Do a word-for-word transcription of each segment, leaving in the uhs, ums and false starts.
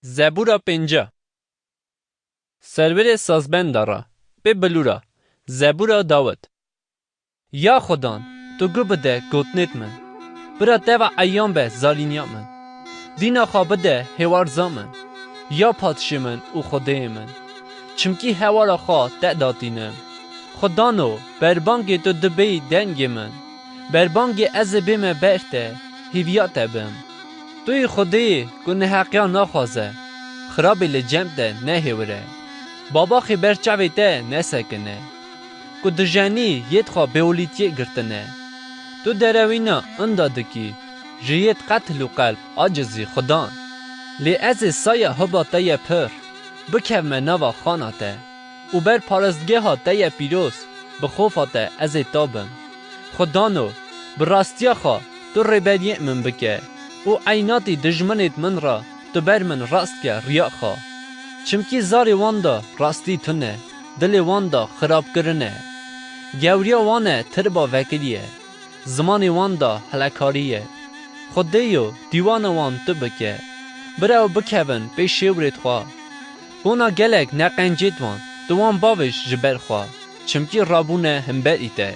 Zebûra pêncî. Serwêrê sazbenda re, pê bilûra, Zebûra Dawid. Ya Xudan, tu gu bide gotinêt min. Bira teva eyan be zarîniya min. Dîna xwe bide hêwarza min. Ya padşê min û Xwedêyê min. Çimkî hewara xwe te datînim. Xwedano, berbangê tu dibêyî dengê min. Berbangê ez ê bême ber te, hîviya te bim. Tu yî Xwedêyê ku neheqiya naxwaze, xirabê li cem te nehêwire. Babaxê ber çavê te nesekine. Ku dijenî yêd xwe bêolîtiyê girtine. Tu derewîna inda dikî, ji yêd qetil û qelb acizî Xudan. Lê ez ê saya hiba te ye pir, bikevme nava xana te û ber parastgeha te ye pîroz, bi xofa te ez ê tabim. Xwedano, bi rastiya xwe tu rêberiyê min bike û eynatî dijminêd min re tu ber min rast ke riya xwe. Çimkî zarê wan de rastî tune, dilê wan de xirabkirin e. Gewriya wan e tirba vekirî ye, zimanê wan de hilekarî ye. Xwedêyo, dîwana wan tu bike. Bira ew bikevin pê şêwrêd xwe. Bona gelek neqencêt wan, tu wan bavêj ji ber xwe, çimkî rabûne himberî te.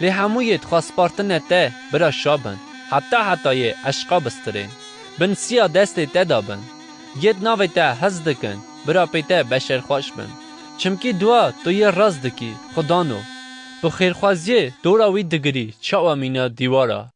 Lê hemû yêd xwe spartine te, bira şa bin, heta hetayê eşqa bistirên. Bin siya destê te de bin. Yêd navê te hez dikin, bira pê te beşerxweş bin. Çimkî dua tu yê rast dikî, Xwedano. Bi xêrxwaziyê dora wî digirî, çawa mîna dîwara.